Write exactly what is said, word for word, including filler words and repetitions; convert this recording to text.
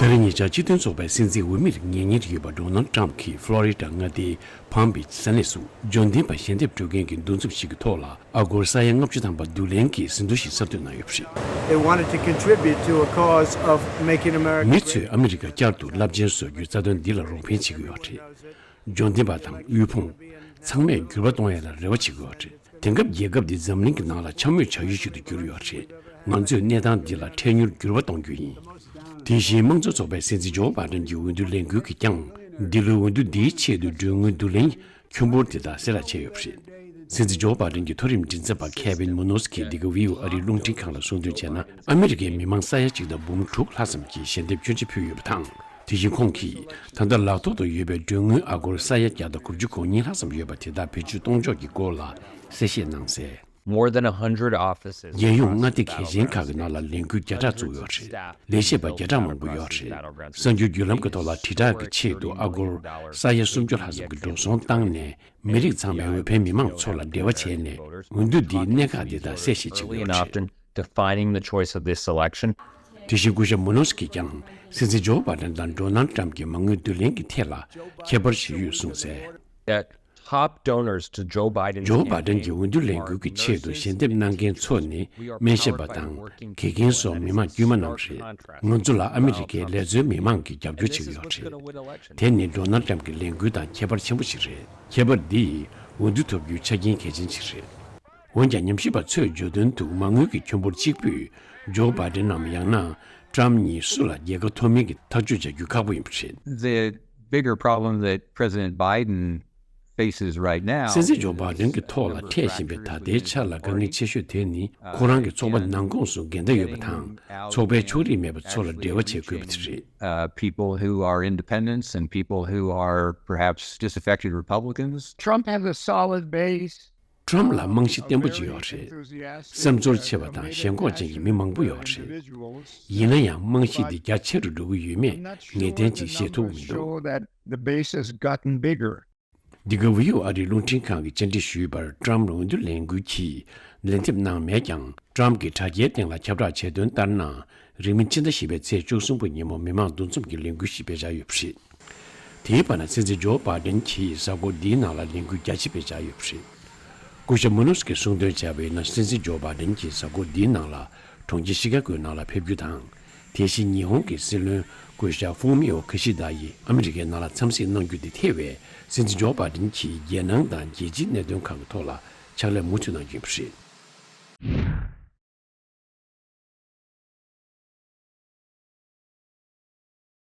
ཨ་རི་ཉེ་ཆར་སྤྱི་མཐུན་ཚོགས་པའི་སྲིད་འཛིན་འོས་མིར་ངེས་མཁན་ཡོད་པ་ཌོ་ནལ་ཊམ་གྱིས་ཕློ་རི་ཌ་མངའ་སྡེའི་ཕམ་བིཆ་ས་གནས་སུ་འབྱོར་ལྡན་པ་ཞལ་འདེབས་སྤྲོད་མཁན་གྱི་འདུ་འཛོམས་ཤིག་གི་ཐོག་ལ། ཨ་སྒོར་ས་ཡ་ལྔ་བཅུ་ཐམ་པ་བསྡུ་ལེན་གྱི་ཟིན་ཐོ་ཞིག་གསར་གཏོད་གནང་ཡོད་པ་རེད། They wanted to contribute to a cause of making America མི་ཚོས་ཨ་མི་རི་ཀ་བསྐྱར་དུ་རླབས་ཆེན་བཟོ་རྒྱུའི་རྩ་དོན་འདི་ལ་རོགས་ཕན་བྱེད་ཀྱི་ཡོད་རེད། འབྱོར་ལྡན་པ་དང་དབུལ་ཕོངས་ཚང་མས་འགྱུར་བ་གཏོང་ཡ་ལ་རེ་བ་བྱེད་ཀྱི་ཡོད་རེད། དེང་སྐབས་རྒྱལ་ཁབ་འདི་འཛམ་གླིང་གི་ནང་ལ་འཕྱ་སྨོད་བྱ་ཡུལ་ཞིག་ཏུ་གྱུར་ཡོད་རེད། ང་ཚོས་གནས་སྟངས་འདི་ལ་འཕྲལ་མྱུར་འགྱུར་བ་གཏོང་རྒྱུ་ཡིན། དེ་བཞིན་དམངས་གཙོ་ཚོགས་པའི་སྲིད་འཛིན་ཇོ་བྷ་ཌེན་གྱི་འོས་བསྡུ་ལས་འགུལ་གྱིས་ཀྱང་འདི་ལོའི་འོས་བསྡུ་འདིའི་ཆེད་དུ་མགྲོན་དངུལ་བསྡུ་ལེན་ཁྱོན་འབོར་དེ་དག་གསལ་བསྒྲགས་བྱས་ཡོད་པ་རེད། སྲིད་འཛིན་ཇོ་བྷ་ཌེན་གྱི་མཐོ་རིམ་མགྲིན་ཚབ་པ་ཁེ་ཝིན་མུ་ནོ་སི་ཀིས་འདི་ག་ཝི་ཨོ་ཨ་རིའི་རླུང་འཕྲིན་ཁང་ལ་གསུངས་དོན་བྱས་ན། ཨ་མི་རི་ཀའི་མི་མང་ས་ཡ་གཅིག་དང་འབུམ་དྲུག་ལྷག་ཙམ་གྱིས་ཞལ་འདེབས་སྐྱོན་ཆ་ཕུལ་ཡོད་པ་དང་། དེ་བཞིན་ཁོང་གིས་ད་ལྟ་ལག་ཐོག་ཏུ་ཡོད་པའི་མགྲོན་དངུལ་ཨ་སྒོར་ས་ཡ་བརྒྱ་དང་དགུ་བཅུ་གོ་གཉིས་ལྷག་ཙམ་ཡོད་པ་དེ་དག་བེད་སྤྱོད་གཏོང་ཕྱོགས་ཀྱི་སྐོར་ལ་གསལ་བཤད་གནང་གསལ། More than a hundred offices རྒྱལ་ཡོངས་མངའ་སྡེ་གལ་ཆེན་ཁག་གི་ནང་ལ་ལས་འགུལ་བརྒྱ་ཕྲག་བཙུགས་ཡོད་རེད། ལས་བྱེད་པ་བརྒྱ་ཕྲག་མང་པོ་ཡོད་རེད། གསར་འགྱུར་བརྒྱུད་ལམ་གྱི་ཐོག་ལ་དྲིལ་བསྒྲགས་ཀྱི་ཆེད་དུ་ཨ་སྒོར་ས་ཡ་སུམ་ཅུ་ལྷག་ཙམ་གྱི་འགྲོ་སོང་བཏང་ནས། མི་རིགས་ཚང་མའི་འོས་འཕེན་མི་མང་ཚོ་ལ་འབྲེལ་བ་བྱས་ནས་འོས་བསྡུ་འདིའི་གནད་འགག་འདི་དག་གསལ་བཤད་བྱེད་ཀྱི་ཡོད་རེད། Defining the choice of this election དེ་བཞིན་སྐུ་ཞབས་མུ་ནོ་སི་ཀིས་ཀྱང་སྲིད་འཛིན་ཇོ་བྷ་ཌེན་དང་ཌོ་ནལ་ཊམ་གྱི་མ་དངུལ་བསྡུ་ལེན་གྱི་ཐད་ལ་ཁྱད་པར་ཞིག་ཡོད་གསུངས་གསལ། That top donors to Joe Biden's ཇོ་བྷ་ཌེན་གྱི་འོས་བསྡུ་ལས་འགུལ་གྱི་ཆེད་དུ་ཞལ་འདེབས་གནང་མཁན་ཚོ་ནི་སྨན་ཞབས་པ་དང་དགེ་རྒན་སོགས་མི་མང་དཀྱུས་མ་རྣམས་རེད། ང་ཚོ་ལ་ཨ་མི་རི་ཀའི་ལས་བཟོའི་མི་མང་གིས་རྒྱབ་སྐྱོར་བྱེད་ཀྱི་ཡོད་རེད། དེ་ནི་ཌོ་ནལ་ཊམ་གྱི་ལས་འགུལ་དང་ཁྱད་པར་ཆེན་པོ་ཞིག་རེད། ཁྱད་པར་འདི་ཡིས་འོས་བསྡུ་ཐོབ་རྒྱུའི་ཆ་རྐྱེན་གལ་ཆེན་ཞིག་རེད། འོན་ཀྱང་ཉམས་ཞིབ་པ་ཚོས་བརྗོད་དོན་དུ་མ་དངུལ་གྱི་ཁྱོན་འབོར་གཅིག་པུས་ཇོ་བྷ་ཌེན་ནམ་ཡང་ན་ཊམ་གཉིས་སུ་ལ་རྒྱལ་ཁ་ཐོབ་མིན་གྱི་ཐག་གཅོད་བྱ་རྒྱུ་ཁག་པོ་ཡིན་པ་རེད། The bigger problem that President Biden faces right now སྲིད་འཛིན་ཇོ་བྷ་ཌེན་གྱི་ཐོག་ལ་འཕྲད་བཞིན་པའི་ད་ལྟའི་ཆར་ལ་དཀའ་ངལ་ཆེ་ཤོས་དེ་ནི་ཁོ་རང་གི་ཚོགས་པ་ནང་ཁོངས་སུ་འགལ་ཟླ་ཡོད་པ་དང་། ཚོགས་པའི་ཕྱོགས་རིས་མེད་པ་ཚོ་ལ་འབྲེལ་བ་བྱེད་དགོས་པ་དེ་རེད། Uh, people who are independents and people who are perhaps disaffected Republicans. Trump has a solid base. ཊམ་ལ་རྨང་གཞི་བརྟན་པོ་ཅིག་ཡོད་རེད། སེམས་ཚོར་ཆེ་བ་དང་ཞེན་ཁོག་ཅན་གྱི་མི་མང་པོ་ཡོད་རེད། ཡིན་ན་ཡང་རྨང་གཞི་འདི་རྒྱ་ཆེ་རུ་འགྲོ་གི་ཡོད་མེད་ངེས་གཏན་ཅིག་ཤེས་ཐུབ་མི་འདུག Show that the base has gotten bigger. འདི་ག་ཝི་ཨོ་ཨ་རིའི་རླུང་འཕྲིན་ཁང་གིས་བཅར་འདྲི་ཞུས་པར་ཊམ་འོས་བསྡུ་ལས་འགུལ་གྱིས་ལན་འདེབས་གནང་མེད་ཀྱང་། ཊམ་གྱི་དྲ་རྒྱའི་སྟེང་ལ་ཁྱབ་བསྒྲགས་བྱས་དོན་ལྟར་ན། རིང་མིན་ཕྱི་ཟླ་བཞི་པའི་ཚེས་བཅུ་གསུམ་པ་ཉིན་མོ་མི་མང་འདུ་འཛོམས་ཀྱི་ལས་འགུལ་ཞིག་སྤེལ་འཆར་ཡོད་པ་རེད། དེའི་བར་ན་སྲིད་འཛིན་ཇོ་བྷ་ཌེན་གྱིས་གཟའ་འཁོར་འདིའི་ནང་ལ་ལས་འགུལ་རྒྱ་ཆེ་སྤེལ་འཆར་ཡོད་པ་རེད། སྐུ་ཞབས་མུ་ནོ་སི་ཀིས་གསུངས་དོན་བྱས་པ་ཡིན་ན། སྲིད་འཛིན་ཇོ་བྷ་ཌེན་གྱིས་གཟའ་འཁོར་འདིའི་ནང་ལ་གྲོང་ཁྱེར་ཤི་ཀ་གོའི་ནང་ལ་ཕེབས་རྒྱུ་དང་། དེ་བཞིན་ཉི་ཧོང་གི་སྲིད་བློན་སྐུ་ཞབས་ཧྥུ་མི་ཨོ་ཁི་ཤི་དཱ་ཡིས་ཨ་མི་རི་ཀའི་ནང་ལ་འཚམས་གཟིགས་གནང་རྒྱུ་དེ་ཐེ་བའི་སྲིད་འཛིན་ཇོ་བྷ་ཌེན་གྱིས་རྒྱལ་ནང་དང་རྒྱལ་སྤྱིའི་གནད་དོན་ཁག་གི་ཐོག་ལ་ཕྱག་ལས་མུ་མཐུད་གནང་རྒྱུ་ཡིན་པ་རེད།